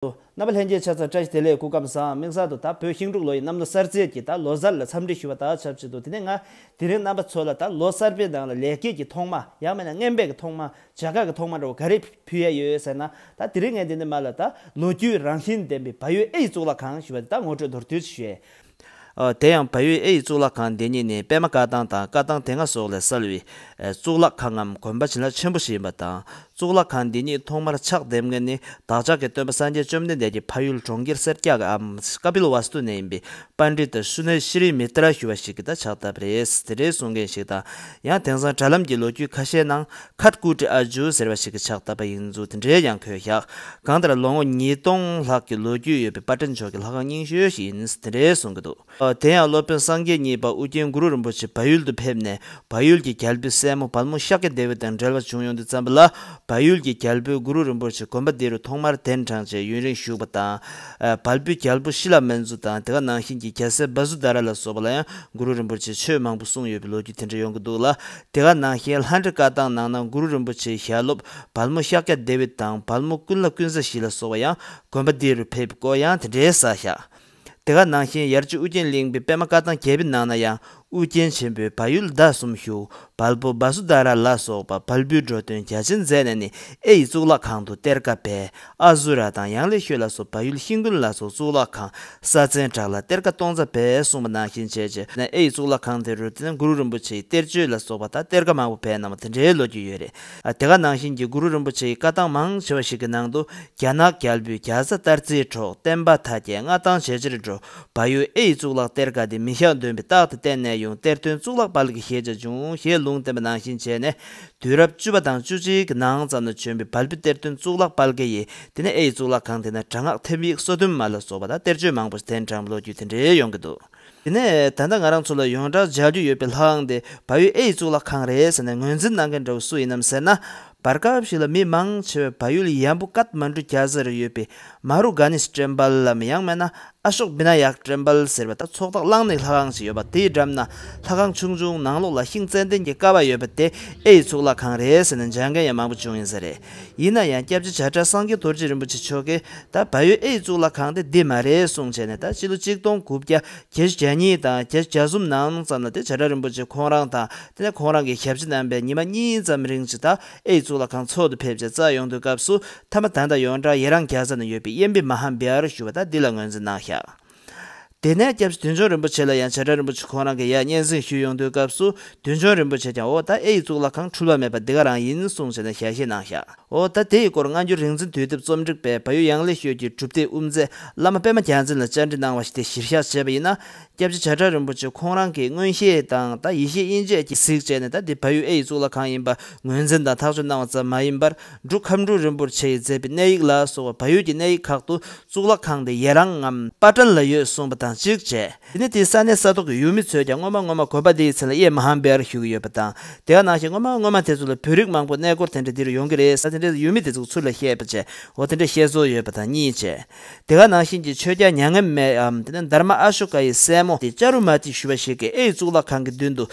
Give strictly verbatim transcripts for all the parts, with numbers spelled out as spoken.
རྣམ་པ་ལྷན་རྒྱས་ཆ་ཚང་བཀྲ་ཤིས་བདེ་ལེགས། སྐུ་ཁམས་བཟང་། དམིགས་བསལ་དུ་ད་བོད་ཤིང་འབྲུག་ལོ་ཡི་གནམ་ལོ་གསར་ཚེས་ཀྱི་ད་ལོ་གསར་ལ་འཚམས་འདྲི་ཞུ་བ་དང་ཆབས་ཅིག་ཏུ། དེ་ནས་ང་དེ་རིང་རྣམ་པ་ཚོ་ལ་ད་ལོ་གསར་པའི་ནང་ལ་ལེགས་སྐྱེས་ཀྱི་ཐོག་མ། ཡང་མིན་ན་རྔན་པའི་གི་ཐོག་མ། བྱ་དགའ་གི་ཐོག་མ་འདྲ་བོ་ག་རེ་ཕུལ་ཡ་ཡོད་ཟེར་ན། ད་དེ་རིང་ངས་འདི་ནས་མར་ལ་ད་ལོ་རྒྱུས་རང་བཞིན་ལྡན་པའི་བལ་ཡུལ་ཨེ་ཡི་གཙུག་ལག་ཁང་ཞུ་བ་དེ་ད་ངོ་སྤྲོད་མདོར་བསྡུས་ཅིག་ཞུ་ཡས། ཨ། དེ་ཡང་བལ་ཡུལ་ཨེ་ཡི་གཙུག་ལག་ཁང་འདི་ཉིད་ནི་པདྨ་བཀའ་ཐང་དང་བཀའ་ཐང་སྡེ་ལྔ་སོགས་ལས་གསལ་བའི། ཨ། གཙུག་ལག་ཁང་ངམ་དགོན་པ་བྱིན་རླབས་ཆེན་པོ་ཞིག་ཡིན་པ་དང་། གཙུག་ལག་ཁང་འདི་ཉིད་ཐོག་མར་ཕྱག་འདེབས་མཁན་ནི་བདག་ཅག་གི་སྟོན་པ་སངས་རྒྱས་བཅོམ་ལྡན་འདས་ཀྱི་ཕ་ཡུལ་གྲོང་ཁྱེར་སེར་སྐྱ་གི་ཨམ་ཀ་པིལ་ཝ་སྟུ་ནས་ཡིན་པའི་པཎྜི་ཏ་ཤུ་ནེ་ཤྲི་མི་ཏྲ་ཞུ་བ་ཞིག་གིས་ད་ཕྱག་བཏབ་པ་རེད། དེ་འདྲའི་གསུང་མཁན་ཞིག་དང་། ཡང་དེང་སང་དྲ་ལམ་གྱི་ལོ་རྒྱུས་ཁ་ཤས་ནང་ཁ་ཀུ་ཏི་ཨ་ཇུ་ཟེར་བ་ཞིག་གིས་ཕྱག་བཏབ་པ་ཡིན་ཚུལ་དེ་འདྲའི་ཡང་འཁོད་བཞག་གང་ལྟར་ལོ་ངོ་ཉིས་སྟོང་ལྷག་གི་ལོ་རྒྱུས་ཡོད་པའི་པ་ཊན་ཕྱོགས་ཀྱི་ལྷ་ཁང་རྙིང་ཤོས་ཤིག་ཡིན། དེ་འདྲའི་གསུང་གི་འདུག་དེ་ཡང་སློབ་དཔོན་སངས་རྒྱས་གཉིས་པ་ཨུ་རྒྱན་གུ་རུ་རིན་པོ་ཆེ་བལ་ཡུལ་དུ་ཕེབས་ནས། བལ་ཡུལ་གྱི་རྒྱལ་པོའི་སྲས་མོ་བལ་མོ་ཤཱཀྱ་དེ་བི་དང་འབྲེལ་བ་བྱུང་ཡོང་དུས་ཙམ་པ་ལ། བལ་ཡུལ་གྱི་རྒྱལ་པོས་གུ་རུ་རིན་པོ་ཆེ་དགོན་པ་འདི་རུ་ཐོག་མར་གདན་དྲངས་བྱས་ཡུན་རིང་བཞུགས་པ་དང་། ཨ། བལ་པོའི་རྒྱལ་པོ་ཤི་ལ་མན་ཛུ་དང་། དེ་ག་ནང་བཞིན་གྱི་རྒྱལ་སྲས་བ་སུ་དྷ་ར་ལ་སོགས་པ་ལ་ཡང་གུ་རུ་རིན་པོ་ཆེས་ཆོས་མང་པོ་གསུངས་ཡོད་པའི་ལོ་རྒྱུས་དེ་འདྲ་ཡོང་གི་འདུག་ལ། དེ་ག་ནང་བཞིན་ལྷ་འདྲེ་བཀའ་ཐང་ནང་ན་གུ་རུ་རིན་པོ་ཆེའི་ཞལ་སློབ་བལ་མོ་ཤཱཀྱ་དེ་བི་དང་བལ་མོ་ཀུན་ལ་ཀུན་བཟང་ཞི་ལ་སོགས་པ་ཡང་དགོན་པ་འདི་རུ་ཕེབས་པའི་སྐོར་ཡང་དེ་འདྲའི་གསལ་བཞག་དེ་ག་ནང་བཞིན་ཡར་ཅི་ཨུ་རྒྱན་གླིང་པའི་པདྨ་བཀའ་ཐང་རྒྱས་པའི་ནང་ན་ཡང་། ཨུ་རྒྱན་ཆེན་པོས་བལ་ཡུལ་ཟླ་གསུམ་བཞུགས། བལ་པོ་བ་སུ་དྷ་ར་ལ་སོགས་པ་བལ་པོའི་འགྲོ་དོན་རྒྱ་ཆེན་མཛད་ནས་ནི་ཨེ་ཡི་གཙུག་ལག་ཁང་དུ་གཏེར་ཁ་སྦས། ཨ་ཟུ་ར་དང་ཡང་ལེ་ཤོད་ལ་སོགས་བལ་ཡུལ་ཤིང་ཀུན་ལ་སོགས་གཙུག་ལག་ཁང་ས་ཚན་དྲུག་ལ་གཏེར་ཁ་སྟོང་རྩ་སྦས་གསུངས་པ་ནང་བཞིན་བྱས་རྗེས་ནས་ཨེ་ཡི་གཙུག་ལག་ཁང་དེ་རུ་དེ་ནས་གུ་རུ་རིན་པོ་ཆེའི་གཏེར་ཆོས་ལ་སོགས་པ་དང་གཏེར་ཁ་མང་པོ་སྦས་གནང་བ་དེ་འདྲའི་ལོ་རྒྱུས་ཡོད་རེད། ཨ། དེ་ག་ནང་བཞིན་གྱི་གུ་རུ་རིན་པོ་ཆེའི་བཀའ་ཐང་མང་ཆེ་བ་ཞིག་གི་ནང་དུ། རྒྱ་ནག་རྒྱལ་པོས་རྒྱ་བཟའ་སྟར་རྩིས་འཕྲོག་བསྟན་པ་མཐའ་རྒྱས་མངའ་ཐང་ཇེ་ཆེར་འགྲོ། བལ་ཡུལ་ཨེ་ཡི་གཙུག་ལག་གཏེར་ཁ་དེ་མི་བཞག་འདོན་པའི་རྟགས་དེ་བསྟན་ནས་ཡང་གཏེར་སྟོན་གཙུག་ལག་དཔལ་དགེ་ཞེས་བྱ་བྱུང་ཞེས་ལུང་བསྟན་པ་ནང་བཞིན་བྱས་ནས། དུས་རབས་བཅུ་པ་དང་བཅུ་གཅིག་གི་ནང་ཙམ་ན་བྱོན་པའི་བལ་པོའི་གཏེར་སྟོན་གཙུག་ལག་དཔལ་དགེ་ཡིས་དེ་ནས་ཨེ་ཡི་གཙུག་ལག་ཁང་དེ་ན་དྲག་སྔགས་ཐེམ་ཡིག་སོ་བདུན་མ་ལ་སོགས་པ་དང་གཏེར་ཆོས་མང་པོ་གདན་དྲངས་པའི་ལོ་རྒྱུས་དེ་འདྲའི་ཡོང་གི་འདུག་དེ་ནས་ད་ལྟ་ང་རང་ཚོ་ལ་ཡོངས་གྲགས་མཇལ་རྒྱུ་ཡོད་པའི་ལྷ་ཁང་དེ་བལ་ཡུལ་ཨེ་ཡི་གཙུག་ལག་ཁང་རེད་ཟེར་ནས་ངོས་འཛིན་གནང་མཁན་འདྲ་བོ་སུ་ཡིན་ནམ་ཟེར་ན། བར་སྐབས་ཤིག་ལ་མི་མང་ཆེ་བས་བལ་ཡུལ་ཡམ་བུ་ཀཏ་མན་ཌུ་རྒྱལ་ས་རུ་ཡོད་པའི་མ་རུ་ག་ནིས་ཊེམ་པལ་ལམ་ཡང་མིན་ན་ཨ་ཤོག་བི་ན་ཡག་ཊེམ་པལ་ཟེར་བ་དང་ཚོགས་བདག་གླང་ནག་ལྷ་ཁང་ཞིག་ཡོད་པ་དེའི་འགྲམ་ན་ལྷ་ཁང་ཆུང་ཆུང་ནང་ལོགས་ལ་ཤིང་ཙན་དན་གྱི་ཀ་བ་ཡོད་པ་དེ་ཨེ་ཡི་གཙུག་ལག་ཁང་རེད་ཟེར་ནས་མཇལ་མཁན་ཡང་མང་པོ་བྱུང་ཡིན་ས་རེད། ཡིན་ན་ཡང་སྐྱབས་རྗེ་བྱ་བྲལ་སངས་རྒྱས་རྡོ་རྗེ་རིན་པོ་ཆེ་མཆོག་གིས་ད་བལ་ཡུལ་ཨེ་ཡི་གཙུག་ལག་ཁང་དེ་འདི་མ་རེད་གསུངས་བྱས་ནས། ད་ཕྱི་ལོ་གཅིག་སྟོང་དགུ་བརྒྱ་བརྒྱད་ཅུ་གྱ་གཉིས་དང་བརྒྱད་ཅུ་གྱ་གསུམ་ནང་ཙམ་ལ་དེ་བྱ་བྲལ་རིན་པོ་ཆེ་ཁོང་རང་དང་དེ་ནས་ཁོང་རང་གི་ཞབས་ཕྱི་གནང་པའི་ཉི་མ་གཉིས་ཙམ་རིང་ཅིག་ད་ཨེ་ཡི་གཙུག་ལག་ཁང་ཚོགས་འདུ་ཕེབས་བྱས་བཅར་ཡོང་དུས་སྐབས་སུ། མཐའ་མ་ད་ལྟ་ཡོངས་གྲགས་ཡེ་རང་རྒྱལ་ས་ན་ཡོད་པའི་ཨེམ་པི་མ་ཧཱ་བི་ཧར་ཞུ་བ་དང་འདི་ལ་ངོས་འཛིན་གནང་ཤག་དེ་ནས་སྐྱབས་རྗེ་བདུད་འཇོམས་རིན་པོ་ཆེ་ལ་ཡང་བྱ་བྲལ་རིན་པོ་ཆེ་ཁོང་རང་གིས་ཡར་སྙན་སེང་ཞུས་ཡོང་དུས་སྐབས་སུ། བདུད་འཇོམས་རིན་པོ་ཆེས་ཀྱང་འོ་ད་ཨེ་ཡི་གཙུག་ལག་ཁང་འཁྲུལ་བ་མེད་པ་འདི་ག་རང་ཡིན་གསུངས་བྱས་ནས་ཞལ་བཞེས་གནང་ཤག་འོ་ད་དེ་ཡི་སྐོར་སྔ་འགྱུར་རིག་འཛིན་དུས་དེབ་རྩོམ་སྒྲིག་པས་བལ་ཡུལ་ཡང་ལེ་ཤོད་ཀྱི་སྒྲུབ་སྡེའི་དབུ་མཛད་བླ་མ་པདྨ་རྒྱལ་མཚན་ལ་བཅར་འདྲི་གནང་བ་ཞིག་དེ་གཞིར་བཞག་བྱས་པ་ཡིན་ན། སྐྱབས་རྗེ་བྱ་བྲལ་རིན་པོ་ཆེ་ཁོང་རང་གིས་མངོན་ཤེས་དང་ད་ཡེ་ཤེས་དབྱེ་འབྱེད་ཀྱིས་གཟིགས་བྱས་ནས་ད་འདི་བལ་ཡུལ་ཨེ་ཡི་གཙུག་ལག་ཁང་ཡིན་པ་ངོས་འཛིན་དང་ཐག་གཅོད་གནང་བ་ཙམ་མ་ཡིན་པར། འབྲུག་ཁམས་སྤྲུལ་རིན་པོ་ཆེ་ཡིས་མཛད་པའི་གནས་ཡིག་ལ་སོགས་པ་བལ་ཡུལ་གྱི་གནས་ཡིག་ཁག་ཏུ་གཙུག་ལག་ཁང་དེ་ཡེ་རང་ངམ་པ་ཊན་ལ་ཡོད་གསུངས་པ་དང་གཅིག་བྱས། དེ་ནས་དེའི་ས་གནས་ས་ཐོག་གི་ཡུལ་མི་ཚོས་ཀྱང་སྔོན་མ་སྔོན་མ་དགོན་པ་འདིའི་མཚན་ལ་ཨེ་མ་ཧཱ་བི་ཧར་ཞུ་གི་ཡོད་པ་དང་། དེ་ག་ནང་བཞིན་སྔོན་མ་སྔོན་མ་དེ་ཚོ་ལ་བོད་རིགས་མང་པོ་གནས་སྐོར་དེ་འདྲ་འདི་རུ་ཡོང་གི་རེད་ཟེར་དེ་འདྲའི་ཡུལ་མི་དེ་ཚོ་ཚུར་ལ་བཤད་པ་བྱས། འོ་དེ་འདྲའི་བཤད་སྲོལ་ཡོད་པ་དང་གཉིས་བྱས། དེ་ག་ནང་བཞིན་གྱི་ཆོས་རྒྱལ་མྱ་ངན་མེད་འམ་དེ་ནས་དྷརྨ་ཨ་ཤོ་ཀ་ཡི་སྲས་མོ་དེ་ཅ་རུ་མ་ཏི་ཞུ་བ་ཞིག་གིས་ཨེ་ཡི་གཙུག་ལག་ཁང་གི་མདུན་དུ།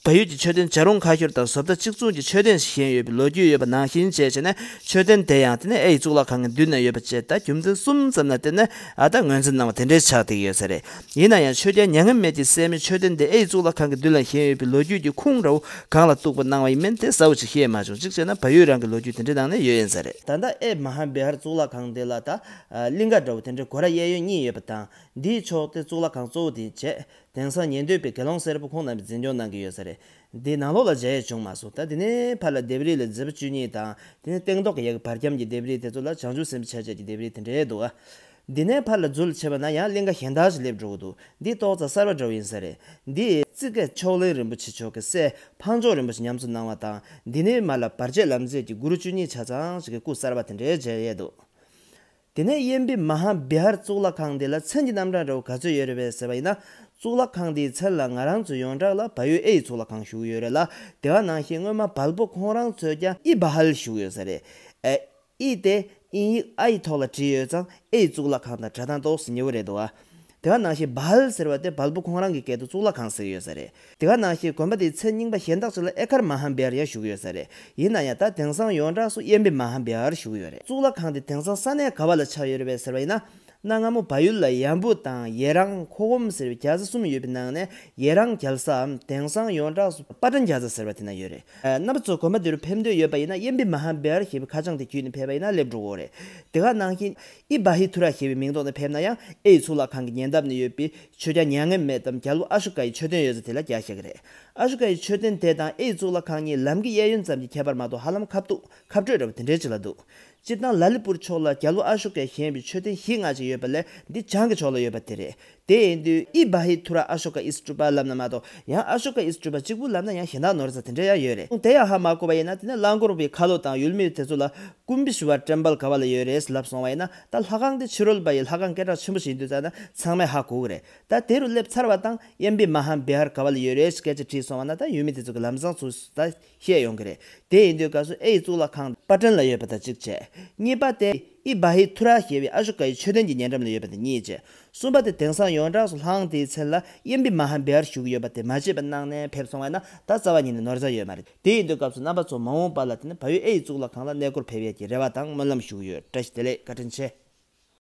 བལ་ཡུལ་གྱི་མཆོད་རྟེན་བྱ་རུང་ཁ་ཤོར་དང་བཟོ་ལྟ་གཅིག་མཚུངས་ཀྱི་མཆོད་རྟེན་ཞིག་བཞེངས་ཡོད་པའི་ལོ་རྒྱུས་ཡོད་པ་ནང་བཞིན་བྱས་བྱས་ནས་མཆོད་རྟེན་དེ་ཡང་དེ་ནས་ཨེ་ཡི་གཙུག་ལག་ཁང་གི་མདུན་ན་ཡོད་པ་བཅས་ད་རྒྱུ་མཚན་གསུམ་ཙམ་ལ་བརྟེན་ནས་ཨ་ད་ངོས་འཛིན་གནང་བ་དེ་འདྲའི་ཆགས་བསྡད་ཀྱི་ཡོད་ས་རེད། ཡིན་ན་ཡང་ཆོས་རྒྱལ་མྱ་ངན་མེད་ཀྱི་སྲས་མོའི་མཆོད་རྟེན་དེ་ཨེ་ཡི་གཙུག་ལག་ཁང་གི་མདུན་ལ་བཞེངས་ཡོད་པའི་ལོ་རྒྱུས་ཀྱི་ཁུངས་འདྲ་བོ་གང་ལ་གཏུགས་པ་གནང་བ་ཡིན་མིན་དེ་གསལ་བོ་ཅིག་ཤེས་མ་བྱུང་། གཅིག་བྱས་ན་བལ་ཡུལ་རང་གི་ལོ་རྒྱུས་དེ་འདྲའི་ནང་ནས་ཡོད་ཡིན་ས་རེད། ད་ལྟ་ཨེ་མ་ཧཱ་བི་ཧར་གཙུག་ལག་ཁང་དེ་ལ་ད་གླིང་ག་འདྲ་བོ་དེ་འདྲའི་སྒོ་ར་གཡས་གཡོན་གཉིས་ཡོད་པ་དང་། འདིའི་ཕྱོགས་དེ་གཙུག་ལག་ཁང་གཙོ་བོ་དེ་བྱས། དེང་སང་ཉན་ཐོས་པའི་དགེ་སློང་སེར་པོ་ཁོང་རྣམ་པས་འཛིན་སྐྱོང་གནང་གི་ཡོད་ས་རེད། འདི་ནང་ལོགས་ལ་མཇལ་ཡས་བྱུང་མ་སོང་། ད་དེ་ནས་ཕར་ལ་ལྡེབས་རིས་ལ་མཛད་པ་བཅུ་གཉིས་དང་། དེ་ནས་སྟེང་ཐོག་གི་ཡ་གི་བར་ཁྱམས་ཀྱི་ལྡེབས་རིས་དེ་ཚོ་ལ་བྱང་ཆུབ་སེམས་དཔའི་ཆ་བྱད་ཀྱི་ལྡེབས་རིས་དེ་འདྲའི་འདུག་ཨ། འདི་ནས་ཕར་ལ་འཛུལ་བྱས་པ་ན་ཡང་གླིང་ག་གཞན་དག་ཞིག་སླེབས་འགྲོ་གི་འདུག་འདི་ཏོག་ཙམ་གསར་པ་འདྲ་བོ་ཡིན་ས་རེད། འདི་རྩི་ཀ་མཆོག་གླིང་རིན་པོ་ཆེ་མཆོག་གི་སྲས་འཕགས་མཆོག་རིན་པོ་ཆེ་ཉམས་གསོ་གནང་བ་དང་། འདི་ནས་མར་ལ་བར་ཆད་ལམ་རྫས་ཀྱི་གུ་རུ་བཅུ་གཉིས་ཆ་ཚང་ཞིག་གི་སྐུ་གསར་པ་དེ་འདྲའི་མཇལ་ཡས་འདུག་དེ་ནས་ཨེམ་པི་མ་ཧཱ་བི་ཧར་གཙུག་ལག་ཁང་འདི་ལ་མཚན་གྱི་རྣམ་གྲངས་འདྲ་བོ་ག་ཚོད་ཡོད་རེད་པས་ཟེར་བ་ཡིན་ན། གཙུག་ལག་ཁང་འདིའི་མཚན་ལ་ང་རང་ཚོ་ཡོངས་གྲགས་ལ་བལ་ཡུལ་ཨེ་ཡི་གཙུག་ལག་ཁང་ཞུ་གི་ཡོད་རེད་ལ། དེ་ག་ནང་བཞིན་སྔོན་མ་བལ་པོ་ཁོང་རང་ཚོས་ཀྱང་ཨི་བ་ཧལ་ཞུ་གི་ཡོད་ས་རེད། ཨེ། ཨི་དེ་དབྱིན་ཡིག་ཨ་ཡི་ཐོག་ལ་བྲིས་ཡོད་ཙང་ཨེ་ཡི་གཙུག་ལག་ཁང་དང་སྒྲ་གདངས་ཏོག་ཙམ་ཉེ་བོ་རེད་འདུག་ཨ། དེ་ག་ནང་བཞིན་བལ་ཟེར་བ་དེ་བལ་པོ་ཁོང་རང་གི་སྐད་དུ་གཙུག་ལག་ཁང་ཟེར་གྱི་ཡོད་ས་རེད། དེ་ག་ནང་བཞིན་དགོན་པ་དེའི་མཚན་རྙིང་པ་གཞན་དག་ཅིག་ལ་ཨེ་ཀར་མ་ཧཱ་བི་ཧར་ཡང་ཞུ་གི་ཡོད་ས་རེད། ཡིན་ན་ཡང་ད་དེང་སང་ཡོངས་གྲགས་སུ་ཨེམ་པི་མ་ཧཱ་བི་ཧར་ཞུ་གི་ཡོད་རེད། གཙུག་ལག་ཁང་དེ་དེང་སང་ས་གནས་ག་བ་ལ་ཆགས་ཡོད་རེད་པས་ཟེར་བ་ཡིན་ན། གནའ་སྔ་མོ་བལ་ཡུལ་ལ་ཡམ་བུ་དང་ཡེ་རང་ཁོ་གོམ་ཟེར་བའི་རྒྱལ་ས་གསུམ་ཡོད་པའི་ནང་ནས་ཡེ་རང་རྒྱལ་སའམ་དེང་སང་ཡོངས་གྲགས་སུ་པ་ཊན་རྒྱལ་ས་ཟེར་བ་དེ་ན་ཡོད་རེད། ཨ། རྣམ་པ་ཚོ་དགོན་པ་འདི་རུ་ཕེབས་འདོད་ཡོད་པ་ཡིན་ན་ཨེམ་པི་མ་ཧཱ་བི་ཧར་ཞེས་པའི་ཁ་བྱང་དེ་བརྒྱུད་ནས་ཕེབས་པ་ཡིན་ན་སླེབས་འགྲོ་གི་རེད། དེ་ག་ནང་བཞིན་ཨི་བ་ཧི་ཐུ་ར་ཞེས་པའི་མིང་ཐོག་ནས་ཕེབས་ན་ཡང་ཨེ་ཡི་གཙུག་ལག་ཁང་གི་ཉེ་འདབས་ནས་ཡོད་པའི་ཆོས་རྒྱལ་མྱ་ངན་མེད་དམ་རྒྱལ་པོ་ཨ་ཤོ་ཀ་ཡི་མཆོད་རྟེན་ཡོད་ས་དེ་ལ་རྒྱག་བཞག་གི་རེད། ཨ་ཤོ་ཀ་ཡི་མཆོད་རྟེན་དེ་དང་ཨེ་ཡི་གཙུག་ལག་ཁང་གཉིས་ལམ་གྱི་གཡས་གཡོན་ཙམ་གྱི་ཁྱད་པར་མ་གཏོགས་ཧ་ལམ་ཁ་ཐུག་ཁ་སྤྲོད་འདྲ་བ་དེ་འདྲའི་ཅིག་ལ་འདུག་སྤྱིར་བཏང་ལ་ལི་པུར་ཕྱོགས་ལ་རྒྱལ་པོ་ཨ་ཤོ་ཀས་བཞེངས་པའི་མཆོད་རྟེན་བཞི་ལྔ་ཅིག་ཡོད་པ་ལས་འདི་བྱང་གི་ཕྱོགས་ལ་ཡོད་པ་དེ་རེད། དེ་ཡིན་དུས་ཨི་བ་ཧི་ཐུ་ར་ཨ་ཤོ་ཀ་ཨི་སི་ཊུ་པ་ལབ་ན་མ་གཏོགས་ཡང་ཨ་ཤོ་ཀ་ཨི་སི་ཊུ་པ་གཅིག་པུ་ལབ་ན་ཡང་གཞན་དག་ནོར་ས་དེ་འདྲ་ཡང་ཡོད་རེད། དེ་ཡང་ཧ་མ་གོ་བ་ཡིན་ན་དེ་ནས་རླངས་འཁོར་བའི་ཁ་ལོ་དང་ཡུལ་མི་དེ་ཚོ་ལ་ཀུམ་བི་ཤི་ཝ་ཊེམ་པལ་ག་བ་ལ་ཡོད་རེད་ལབ་སོང་བ་ཡིན་ན། ད་ལྷ་ཁང་དེ་ཕྱི་རོལ་པ་ཡི་ལྷ་ཁང་སྐད་གྲགས་ཆེན་པོ་ཞིག་ཡིན་དུས་ཙང་ན་ཚང་མས་ཧ་གོ་གི་རེད། ད་དེ་རུ་སླེབས་ཚར་བ་དང་ཨེམ་པི་མ་ཧཱ་བི་ཧར་ག་བ་ལ་ཡོད་རེད་སྐད་ཆ་དྲིས་སོང་བ་ན་ད་ཡུལ་མི་དེ་ཚོ་གི་ལམ་སང་ཚུར་ད་ཤེས་ཡོང་གི་རེད། དེ་ཡིན་དུས་སྐབས་སུ་ཨེ་ཡི་གཙུག་ལག་ཁང་པ་ཊན་ལ་ཡོད་པ་དང་གཅིག་བྱས། གཉིས་པ་དེ་ཨི་བ་ཧི་ཐུ་ར་ཞེས་པའི་ཨ་ཤོ་ཀ་ཡི་མཆོད་རྟེན་གྱི་ཉེ་འགྲམ་ལ་ཡོད་པ་དེ་གཉིས་བྱས། གསུམ་པ་དེ་དེང་སང་ཡོངས་གྲགས་སུ་ལྷ་ཁང་དེའི་མཚན་ལ་ཨེམ་པི་མ་ཧཱ་བི་ཧར་ཞུ་གི་ཡོད་པ་དེ་མ་བརྗེད་པ་གནང་ནས་ཕེབས་སོང་བ་ན་ད་རྩ་བ་ཉིད་ནས་ནོར་རྩ་ཡོད་མ་རེད། དེ་ཡིན་དུས་སྐབས་སུ་རྣམ་པ་ཚོ་མ་འོངས་པ་ལ་དེ་ནི་བལ་ཡུལ་ཨེ་ཡི་གཙུག་ལག་ཁང་ལ་གནས་སྐོར་ཕེབས་ཡས་ཀྱི་རེ་བ་དང་སྨོན་ལམ་ཞུ་གི་ཡོད། བཀྲ་ཤིས་བདེ་ལེགས། བཀའ་དྲིན་ཆེ།